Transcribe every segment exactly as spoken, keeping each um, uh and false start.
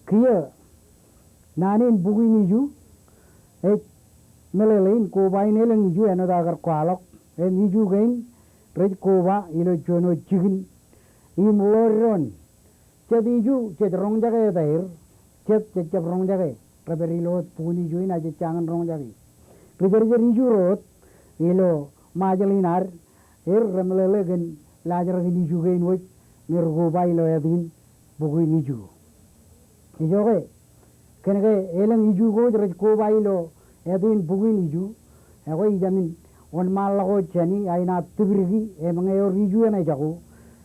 Kiiō naan in bukwi in iju ej meḷeḷein koba in elōñ iju āinwōt aō kar kwaḷọk. Im iju kein rej koba ilo juon wōt jikin im ḷoor doon. Jet iju jej roñjake etaer, jet jej jab roñjake. Rej pād ilo wōt bukwi in iju in a jej jañin roñjake. Ri jerbal iju ro wōt ilo Ṃajeḷ in ad, er remeḷeḷe kōn laajrak in iju kein wōj ñe rikoba ilo āt in bukwi in iju. Ijoke, kōnke elōñ iju ko rej koba ilo āt in bukwi in iju, ekwe ijemin wōnṃaanḷọk wōt jāni ainaaj tipdiki im ñe ewōr iju eṇ ejako,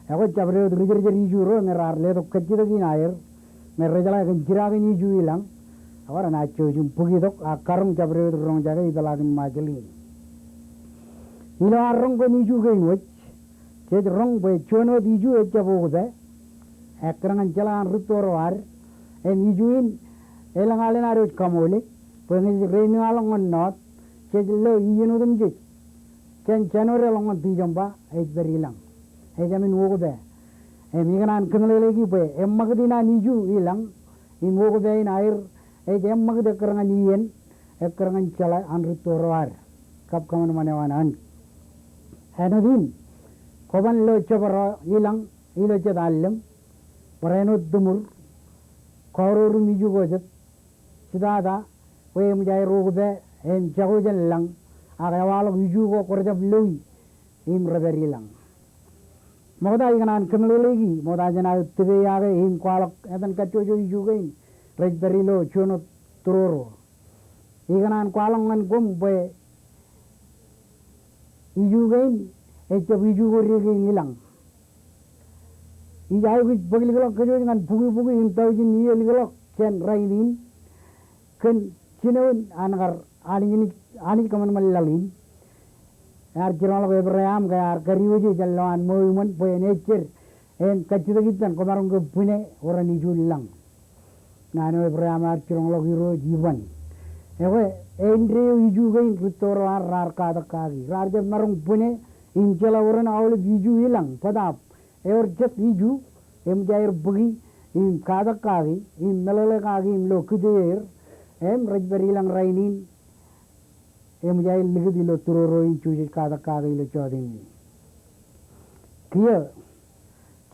ekwe jabdewōt ri jerbal iju ro me raar letok kajjitōk in aer me rejeḷā kōn jidaak in iju i lañ, ekwe renaaj jouj im bōk itok ak karoñ jabdewōt roñjake ipeḷaakin Ṃajeḷ in. Ilo ad roñ kōn iju kein wōj, jej roñ bwe juon wōt iju ejjab okpe, ekkar ñan jeḷā an rūtto ro ad, im iju in elōñ alen ad wōj kaṃoole, bwe ñe jej reinnḷọk ñan north, jej lo iien otemjej jān January ḷọk ñan December ej pād i lañ. Ejāmin okpe. Im ikōṇaan kōmeḷeḷeiki bwe eṃṃakūt in an iju i lañ im okpe in aer ej eṃṃakūt ekkar ñan iien, ekkar ñan jeḷā an rūtto ro ad. Kab kōṃanṃan eo an Anij. Āinwōt in, kwōban lo jebdọọ i lañ ilo jet allōñ, barāinwōt tūmur, kọọrọọr im iju ko jet, jitata, bwe eṃōj aer okpe im jako jān lañ, ak ewaḷọk iju ko kwō rejjab loi im rej pād i lañ. Ṃokta ikōṇaan kōmeḷeḷeiki, ṃokta jān aō tipeeṇ iọkwe im kwaḷọk etan kajjojo iju kein rej pād ilo juon wōt tūroro. Ikōṇaan kwaḷọk ñan koṃ bwe iju kein ejjab iju ko dike in i lañ. Ij aikuj bōk likḷọk kōj wōj ñan bukwi bukwi im tọujin iiō likḷọk jān rainin kōn jinoin an kar Anij, Anij kōṃanṃan laḷ in. Ear jiroñḷọk Ebream ke ear kadiwōje jān lowaan ṃweo iṃōn bwe en ejjed im kajjitōk ippān koṃaroñ ke bwine oran iju in lañ. Naan eo Ebream ear jiroñḷọk Irooj iban. Ekwe, āindeeo iju kein rūtto ro ad raar katak kaki. Raar jab maroñ bwine im jeḷā oran aolep iju i lañ, bōtaab ewōr jet iju eṃōj aer bōki im katak kaki im meḷeḷe kaki im lo kūtteer, im rej pād i lañ rainin, eṃōj aer likūt ilo tūroro in jujej katak kaki ilo jọteen in. Kiiō,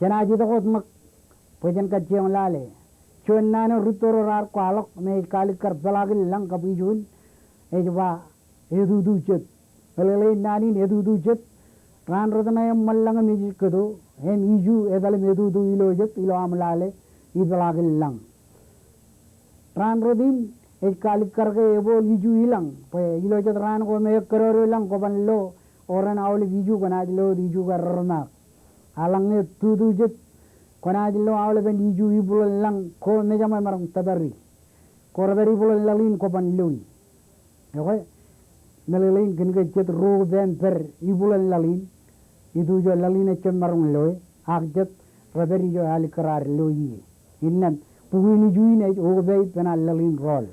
jenaaj itok wōt ṃōk bwe jen kajjioñ lale. Juon naan eo rūtto ro raar kwaḷọk me ej kaalikkar peḷaakin lañ kab iju in, ej ba etutu jet. Meḷeḷein naan in etutu jet, raan rot ṇe eṃṃan lañ im ejej kōto, im iju etal im etutu ilo jet ilo aṃ lale ipeḷaakin lañ. Raan rot in ej kaalikkar ke ebooḷ iju i lañ, bwe ilo jet raan ko me ekkōdodo lañ kwōban lo oran aolep iju, kwōnaaj lo wōt iju ko rerremaak. Eḷaññe etutu jet, kwōnaaj lo aolepen iju ibwilōn lañ ko mejaṃ emaroñ tōpari. Ko rej pād ibwilōn laḷ in kwōban loi. Ekwe, meḷeḷein kōn ke jet ro okpe im pād ibwilōn laḷ in, itujo laḷ in ejjab maroñ loe, ak jet rej pād ijo alikkar ad loi ie. Innām bukwi in iju in ej okpe ippān an laḷ in rọọl.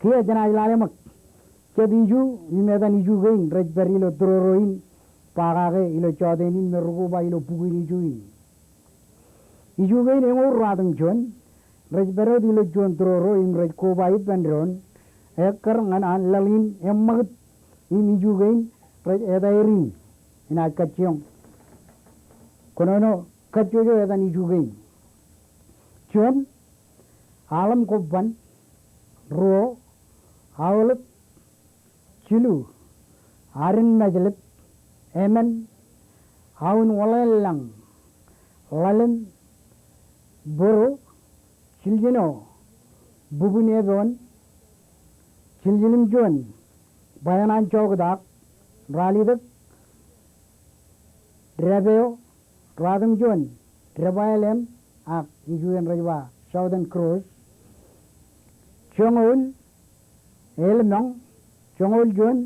Kiiō jenaaj lale ṃōk, jet iju im etan iju kein rej pād ilo tūroro in ba kake ilo jọteen in me rūkoba ilo bukwi in iju in. Iju kein eñoul ruwatimjuon rej pād wōt ilo juon tūroro im rej koba ippān doon, ekkar ñan an laḷ in eṃṃakūt im iju kein rej etaer in. Inaaj kajjioñ kōnono kajjojo etan iju kein. Juon, aḷam kobban. Ruo, aolep. Jilu, aden mājlep. Emān, aun wōḷāāl lañ. Ḷalem, būru. Jiljino, bubun epoon. Jiljilimjuon, bwāān an joktaak. Ralitōk, dāpeo. Ruwatimjuon, dāpwāāl em, ak iju en rej ba Southern Cross. Joñoul, elmoñ. Joñoul juon,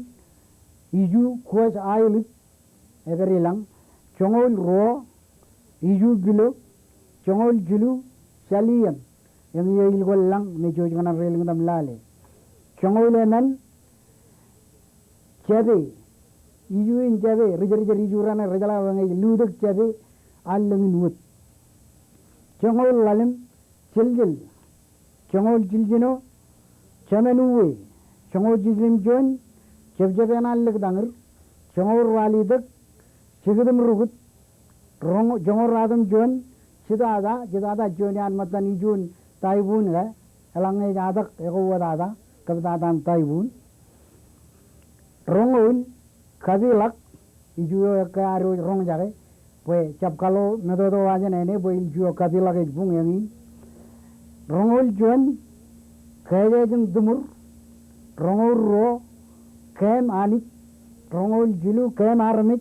iju kuwōj aelip, epād i lañ. Joñoul ruo, iju pilo. Joñoul jilu, jaliiōñ. Im iiō ilkwōn lañ me jouj kōṇaan reiḷọk im lale. Joñoul emān, jape. Iju in jape, ri jerbal iju raṇe rej jeḷā bwe ñe ej lutōk jape, allōñ in wōt. Joñoul ḷalem, Jiljil, joñoul jiljino, Jemen Uwe, joñoul jiljilimjuon, Jebjeb eṇ an Liktañir, joñoul ruwalitōk, Jikūtim Rukūt, roñ-, joñoul ruwatimjuon, Jitata, Jitata juon iaan ṃōttan ijuun typhoon ke, eḷaññe ej atak ekauwōtata, kōptata in typhoon. Roñoul, Kapilak, iju eo ekkā ad wōj roñjake, bwe jab kaḷo metoto wōj jān āne, bwe ilju eo Kapilak ej buñ eñin. Roñoul juon, Kajejin Tumur, roñoul ruo, Keem Anij, roñoul jilu, Keem Armej,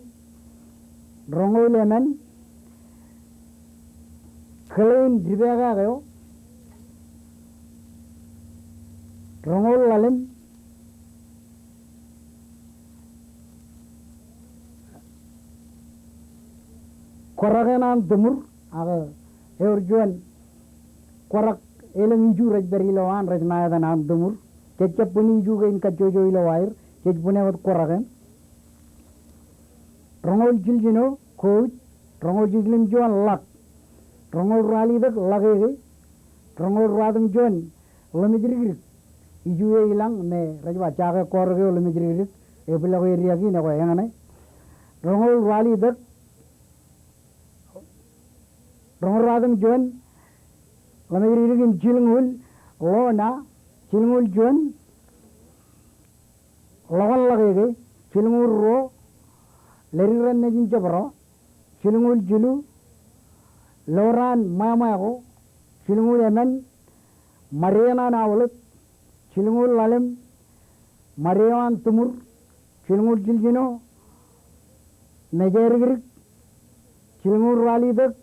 roñoul emān, Kilein Dipekak eo, roñoul ḷalem, Kwarak eṇ an Tumur, ak ewōr juon kwarak elōñ iju rej pād ilo an, rej ṇa etan an Tumur. Jej jab bwini iju kein kajjojo ilo aer, jej bwine wōt kwarak eṇ. Roñoul jiljino, Kouj, roñoul jiljilimjuon, Ḷak, roñoul ruwalitōk, Ḷakeke, roñoul ruwatimjuon, Ḷōmijrikdik. Iju eo ilañ me rej ba jake kọọrọk eo Ḷōmijrikdik, ebwilọk area kein ekwe eñṇe. Roñoul ruwalitōk, roñoul ruwatimjuon, Ḷōmijrikdik im jilñuul, Ḷona, jilñuul juon, Ḷọkwan Ḷakeke, jilñuul ruo, Ledikdad Nejin Jebro, jilñuul jilu, Loran Ṃweṃweako, jilñuul emān, Ṃade eṇ an Aolep, jilñuul ḷalem, Ṃade eo an Tumur, jilñuul jiljino, Mejadikdik, jilñuul ruwalitōk,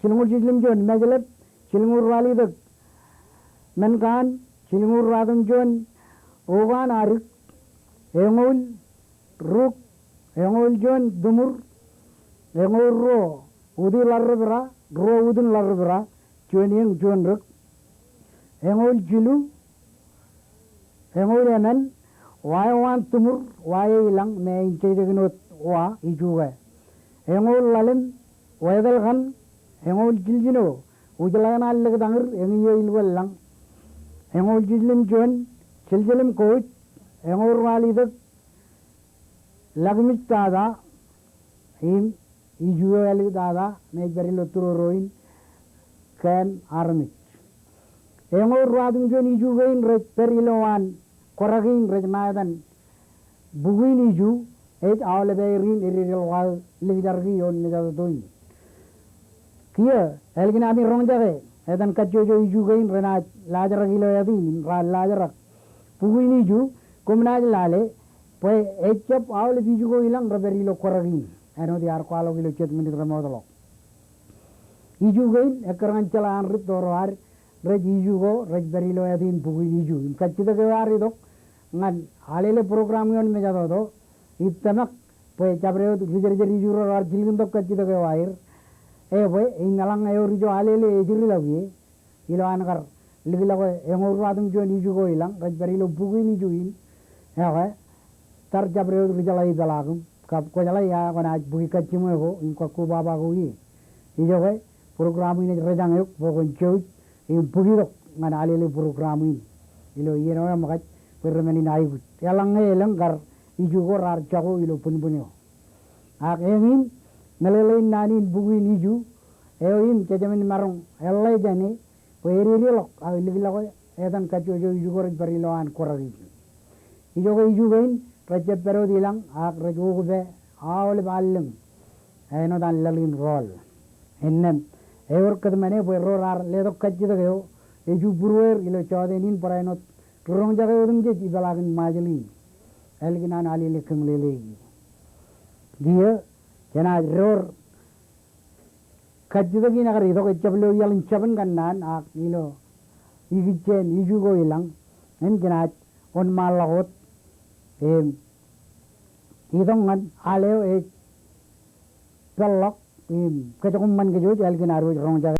jilñuul jiljilimjuon, Mejlep, jilñuul ruwalitōk, Menkaan, jilñuul ruwatimjuon, Okan Adik, eñoul, Ruk, eñoul juon, Tumur, eñoul ruo, Uti Ḷarrepra, ruo Utin Ḷarrepra, juon eñ, juon rōk, eñoul jilu, eñoul emān, wa eo an Tumur, wa eo ilañ me ej jekjekin wōt wa iju ke. Eñoul ḷalem, Wetelkan, eñoul jiljino, Ujḷa eṇ an Liktañir, eñin eo ilkwōn lañ. Eñoul jiljilimjuon, Jiljilim Kouj, eñoul ruwalitōk, Lakmij Tata, im iju eo āliktata me ej pād ilo turoro in, Keem Armej. Eñoul ruwatimjuon iju kein rej pād ilo an kwarak in rej ṇa etan bukwi in iju, ej aolep aer in ededeḷọk aō likjak ioon mejatoto in. Kiiō, ālikin ami roñjake etan kajjojo iju kein renaaj laajrak ilo āt in, im raar laajrak bukwi in iju, koṃ naaj lale bwe ejjab aolep iju ko ilañ repād ilo kwarak in. Āinwōt iar kwaḷọk ilo jet minit remootḷọk. Iju kein ekkar ñan jeḷā an rūtto ro ad rej iju ko rej pād ilo āt in bukwi in iju. Im kajjitōk eo ear itok ñan alele program ioon mejatoto, ij tōmak bwe jabdewōt ri-jerjer iju ro raar jilkintok kajjitōk eo aer. Ebwe, im eḷaññe ewōr ijo alele ej ri-lọk ie, ilo an kar likḷọk eñoul ruwatimjuon iju ko ilañ rej pād ilo bukwi in iju in. Ekwe, tar jabdewōt ri-jeḷā ipeḷaakim, kab kwōjeḷā ia kwōnaaj bukwi kajjimwe ko im kab kobaba ko ie. Ijoke, program in ej rejañ eok bwe kwōn jouj im bōk itok ñan alele program in ilo iien eo eṃōkaj bwe ri-men in aikuj. Eḷaññe elōñ kar iju ko raar jako ilo būnbūn eo. Ak eñin, meḷeḷein naan in bukwi in iju eo im jejāmin maroñ eḷḷā jāne bwe ededeḷọk aō likḷọk etan kajjojo iju ko rej pād ilo an kwarak in. Ijoke iju kein rej jab pād wōt ilañ ak rej ukōpā aolep allōñ āinwōt an laḷ in rọọl. Innām, ewōr kōtmāne bwe ro raar letok kajjitōk eo ej ubūrueir ilo jọteen in barāinwōt ri-roñjake otemjej ipeḷaakin Ṃajeḷ in ālikin an alele kōmeḷeḷe ie. Kiiō, jenaaj door kajjitōk in ekar itok, ejjab lo iaḷ in jabōn kōnnaan ak ilo ikijjien iju ko ilañ im jenaaj wōnṃaanḷọk wōt im itok ñan al eo ej peḷḷọk im kōjkeṃṃan kōj wōj ālikin ad wōj roñjake.